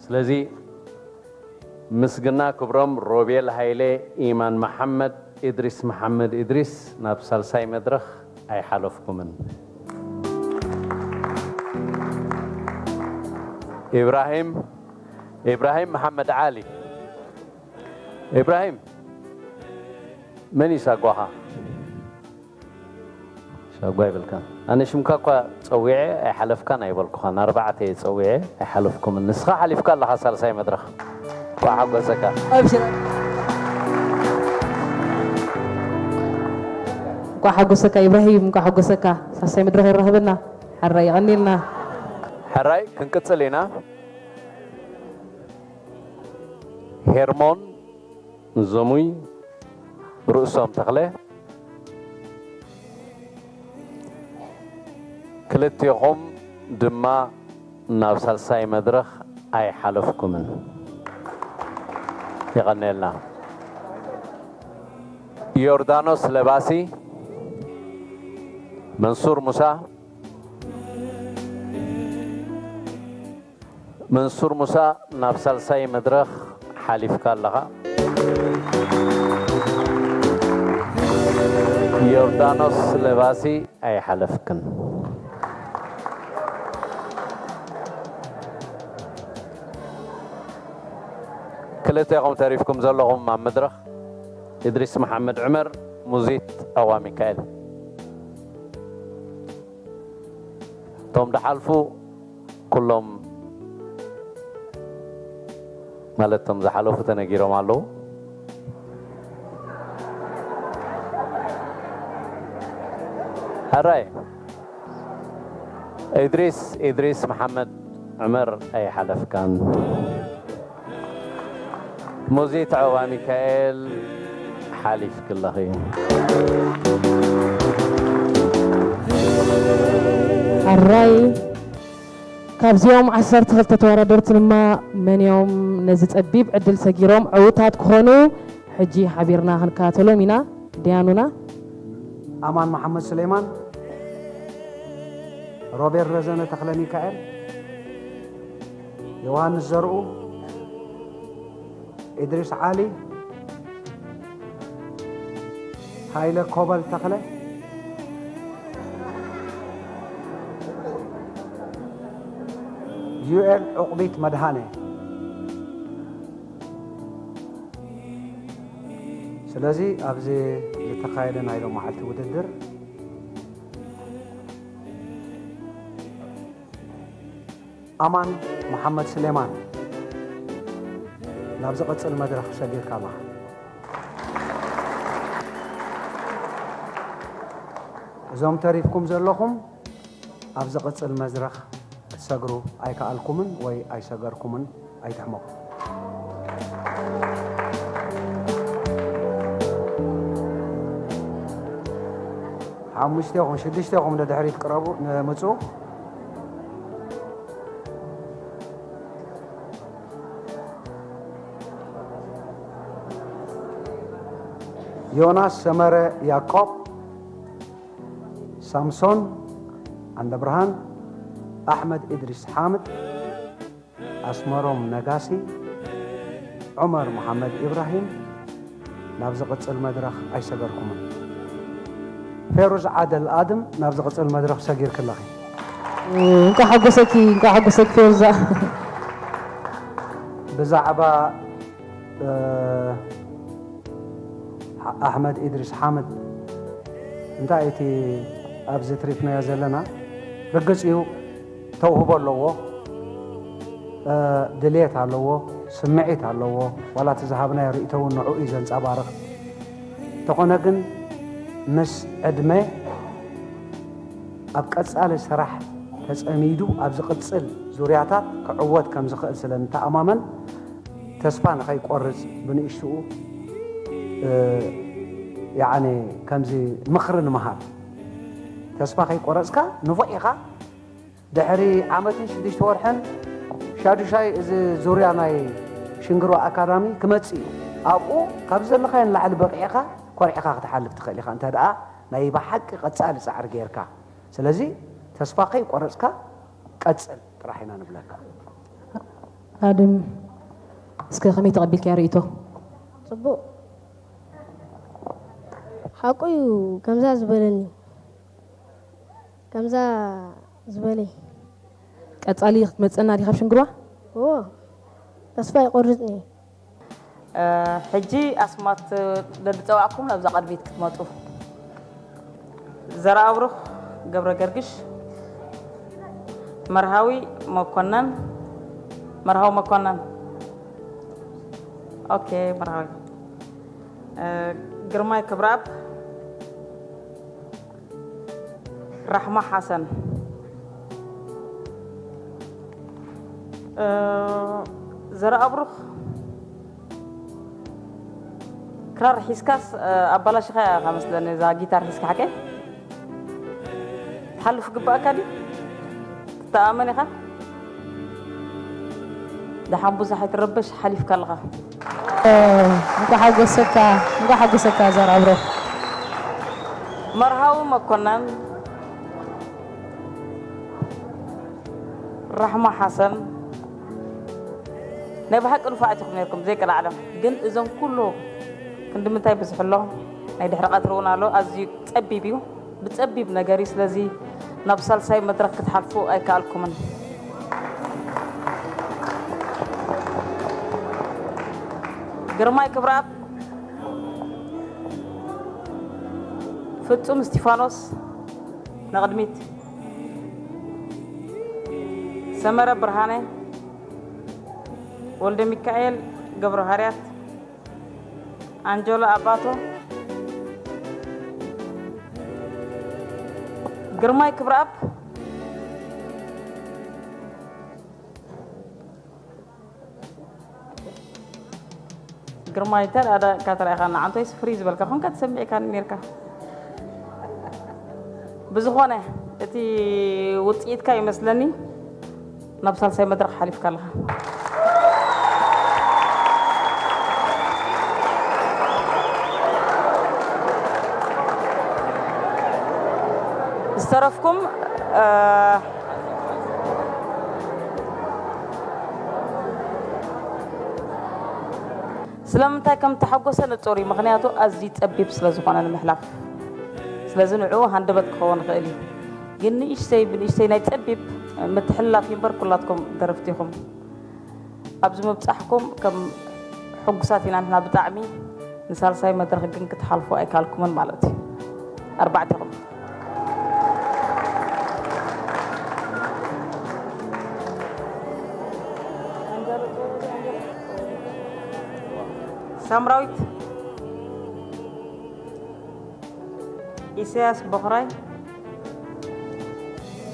ስለዚ ምስግና ክብሮም፣ ሮቤል ሃይለ፣ ኢማን መሓመድ፣ እድሪስ መሓመድ እድሪስ ናብ ሳልሳይ መድረኽ ኣይሓለፍኩምን። ኢብራሂም፣ ኢብራሂም መሓመድ ዓሊ። ኢብራሂም፣ መን እዩ ሳጓኻ? ሻጓ ይብልካ። ኣነ ሽምካ እኳ ጸዊዐ ኣይሓለፍካን ኣይበልኩኻን። ኣርባዕተ እየ ጸዊዐ ኣይሓለፍኩምን። ንስኻ ሓሊፍካ ኣለኻ ሳልሳይ መድረኽ። እንኳዕ ሓጎሰካ። ኣብሽር። እንኳዕ ሓጎሰካ ኢብራሂም፣ እንኳዕ ሓጎሰካ። ሳልሳይ መድረኽ የራኽበና። ሕራይ የቐንየልና። ሕራይ ክንቅጽል ኢና። ሄርሞን ዘሙይ ርእሶም ተኽለ፣ ክልቴኹም ድማ ናብ ሳልሳይ መድረኽ ኣይሓለፍኩምን። የቐንየልና። ዮርዳኖስ ለባሲ፣ መንሱር ሙሳ፣ መንሱር ሙሳ፣ ናብ ሳልሳይ መድረኽ ሓሊፍካ ኣለኻ። ዮርዳኖስ ለባሲ ኣይሓለፍክን። ክልተ ኢኹም ተሪፍኩም ዘለኹም ኣብ መድረኽ፣ እድሪስ መሓመድ ዑመር፣ ሙዚት ኣዋ ሚካኤል። እቶም ድሓልፉ ኩሎም ማለት እቶም ዝሓለፉ ተነጊሮም ኣለዉ። ኣራይ ኢድሪስ ኢድሪስ መሓመድ ዕመር ኣይሓለፍካን። ሙዚት ዐዋ ሚካኤል ሓሊፍክለኺ። ኣራይ ካብዚኦም ዓሰርተ ክልተ ተወዳደርቲ ድማ መን እዮም ነዚ ጸቢብ ዕድል ሰጊሮም ዕዉታት ክኾኑ ሕጂ ሓቢርና ክንከታተሎም ኢና። ደያኑና ኣማን መሓመድ ስሌማን፣ ሮቤል ረዘነ ተኽለ ሚካኤል፣ ዮሃንስ ዘርኡ፣ ኢድሪስ ዓሊ፣ ሃይለ ኮበል ተኽለ፣ ዩኤል ዑቕቢት መድሃነ። ስለዚ ኣብዚ ዝተኻየደ ናይ ሎመዓልቲ ውድድር ኣማን መሓመድ ስሌማን ናብ ዝቕጽል መድረኽ ሰጊርካ ኣለኻ። እዞም ተሪፍኩም ዘለኹም ኣብ ዝቕጽል መድረኽ ክትሰግሩ ኣይከኣልኩምን ወይ ኣይሰገርኩምን ኣይትሕመቑ። ሓሙሽቴኹም ሽዱሽቴኹም ንድሕሪት ቅረቡ ንምፁ። ዮናስ ሰመረ ያቆብ፣ ሳምሶን ዓንደብርሃን፣ ኣሕመድ ኢድሪስ ሓምድ፣ ኣስመሮም ነጋሲ፣ ዑመር መሓመድ ኢብራሂም ናብ ዝቕጽል መድረኽ ኣይሰገርኩምን። ፌሩዝ ዓደል ኣድም ናብ ዝቕጽል መድረኽ ሰጊርክለኺ። እንኳ ሓጎሰኪ እንኳ ሓጎሰኪ ፌሩዛ። ብዛዕባ ኣሕመድ ኢድሪስ ሓምድ እንታይ እቲ ኣብዚ ትሪፍናዮ ዘለና ርግጽ እዩ። ተውህቦ ኣለዎ፣ ድልየት ኣለዎ፣ ስምዒት ኣለዎ። ዋላ እቲ ዝሃብናዮ ርእይቶ እውን ንዕኡ እዩ ዘንጸባርቕ። እንተኾነ ግን ምስ ዕድመ ኣብ ቀጻሊ ስራሕ ተጸሚዱ ኣብ ዝቕጽል ዙርያታት ክዕወት ከም ዝኽእል ስለ ንተኣማመን ተስፋ ንኸይቆርጽ ብንእሽትኡ ያዕኒ ከምዚ ምኽሪ ንምሃብ ተስፋ ከይቆረጽካ ንፉዕ ኢኻ። ድሕሪ ዓመትን ሽዱሽተ ወርሕን ሻዱሻይ እዚ ዙርያ ናይ ሽንግሮ ኣካዳሚ ክመጽእ እዩ። ኣብኡ ካብ ዘለኻዮ ንላዕሊ በቂዕኻ ኮሪዕኻ ክትሓልፍ ትኽእል ኢኻ። እንተ ደኣ ናይ ብሓቂ ቀጻሊ ጻዕሪ ጌርካ። ስለዚ ተስፋ ከይቆረጽካ ቀጽል ጥራሕ ኢና ንብለካ። ኣድም እስከ ከመይ ተቐቢልካያ ርእይቶ? ጽቡቕ ሓቁ እዩ ከምዛ ዝበለኒ ከምዛ ዝበለይ ቀጻሊ ክትመጸና ዲኻ ኣብ ሽንግርዋ? እዎ ተስፋ ይቆርጽኒ ሕጂ ኣስማት ደድጸዋዕኩም ናብዛ ቅድሚት ክትመጹ ዘርኣብሩኽ ገብረ ገርግሽ መርሃዊ መኮነን መርሃዊ መኮነን ኦኬ መርሃዊ ግርማይ ክብረኣብ ራሕማ ሓሰን ዘርኣብሩኽ ክራር ሒዝካስ ኣባላሽኻ ኢኻ መስለኒ እዛ ጊታር ሒዝካ ሓቀይ ትሓልፍ ግባእካ ድዩ ትተኣመን ኢኻ ደሓን ብዙሕ ኣይትረበሽ ሓሊፍካ ኣለኻ እንኳ ሓጎሰካ እንኳ ሓጎሰካ ዘርኣብሩኽ መርሃዊ መኮነን ራሕማ ሓሰን ናይ ብሓቂ ንፉዓት ኢኹም ነርኩም ዘይቀላዕለም ግን እዞም ኩሉ ክንዲ ምንታይ ብዝሕሎ ናይ ድሕሪ ቀትሪ እውን ኣሎ ኣዝዩ ጸቢብ እዩ ብጸቢብ ነገር እዩ ስለዚ ናብ ሳልሳይ መድረክ ክትሓልፉ ኣይከኣልኩምን ግርማይ ክብራት ፍጹም እስቲፋኖስ ንቕድሚት ሰመረ ብርሃነ ወልደሚካኤል ገብረሃርያት ኣንጀሎ ኣባቶ ግርማይ ክብረኣብ። ግርማይ፣ እንታይ ደኣ ደኣ ተራኢኻ ንዓንቶይስ ፍሪ ዝበልካ ኮንካ ትሰምዕ ኢኻ ነይርካ። ብዝኾነ፣ እቲ ውጽኢትካ ይመስለኒ ናብ ሳልሳይ መድረኽ ሓሊፍካ ኣለኻ። ዝተረፍኩም፣ እ፣ ስለምንታይ ከም እተሓጎሰ ንጹር እዩ፣ ምኽንያቱ ኣዝዩ ጸቢብ ስለ ዝኾነ ንምሕላፍ። ስለዚ ንዕኡ ሃንደበት ክኸውን ይኽእል እዩ። ግን ንእሽተይ ብንእሽተይ ናይ ጸቢብ ምትሕልላፍ እዩ እምበር ኩላትኩም ደረፍቲ ኢኹም። ኣብዚ ምብጻሕኩም ከም ሕጉሳት ኢና ንሕና ብጣዕሚ። ንሳልሳይ መድረኽ ግን ክትሓልፉ ኣይካልኩምን ማለት እዩ። ኣርባዕቴኹም። ሳምራዊት፣ ኢሳያስ በኽራይ፣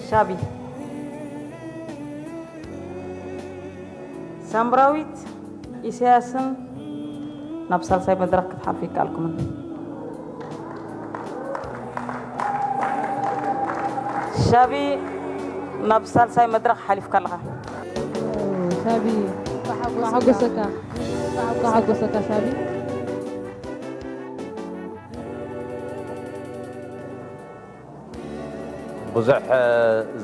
ሻቢ። ሳምራዊት፣ ኢሳያስን ናብ ሳልሳይ መድረኽ ክትሓልፉ ይከኣልኩምን። ሻቢ፣ ናብ ሳልሳይ መድረኽ ሓሊፍካ ኣለኻ። ሻቢ፣ ተሓጎሰካ፣ ተሓጎሰካ ሻቢ። ብዙሕ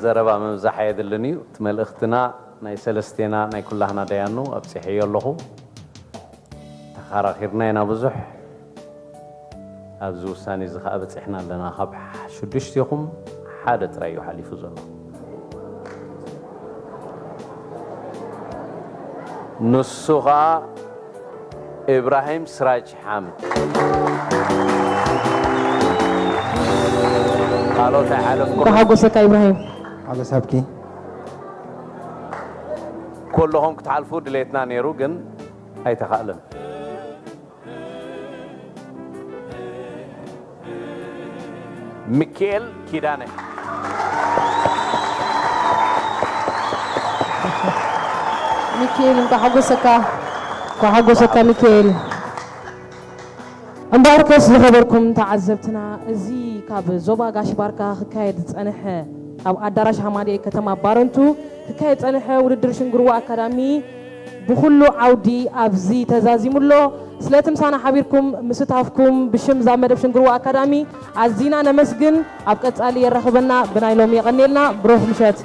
ዘረባ ምብዛሕ ኣየድልን እዩ። እቲ መልእኽትና ናይ ሰለስቴና ናይ ኩላህና ደያኑ ኣብጺሐዮ ኣለኹ። ተኻራኺርና ኢና ብዙሕ። ኣብዚ ውሳኔ እዚ ኸኣ በጺሕና ኣለና። ካብ ሽዱሽቴኹም ሓደ ጥራይ እዩ ሓሊፉ ዘሎ። ንሱ ኸኣ ኢብራሂም ስራጅ ሓምድ። ካልኦት ኣይሓለፍኩም። እንኳዕ ሓጎሰካ ኢብራሂም። ሓጎስ ሃብኪ። ኩልኹም ክትሓልፉ ድሌትና ነይሩ፣ ግን ኣይተኻእለን። ሚኪኤል ኪዳነ። ሚኪኤል፣ እንኳዕ ሓጎሰካ፣ እንኳዕ ሓጎሰካ ሚኪኤል። እምበኣርከስ ዝኸበርኩም ተዓዘብትና፣ እዚ ካብ ዞባ ጋሽ ባርካ ክካየድ ዝጸንሐ፣ ኣብ ኣዳራሽ ሃማደኤ ከተማ ባረንቱ ክካየድ ዝጸንሐ ውድድር ሽንግርዋ ኣካዳሚ ብኹሉ ዓውዲ ኣብዚ ተዛዚሙ ኣሎ። ስለቲ ምሳና ሓቢርኩም ምስታፍኩም ብሽም እዛ መደብ ሽንግርዋ ኣካዳሚ ኣዚና ነመስግን። ኣብ ቀጻሊ የራኽበና። ብናይ ሎሚ የቐንየልና። ብሩኽ ምሸት።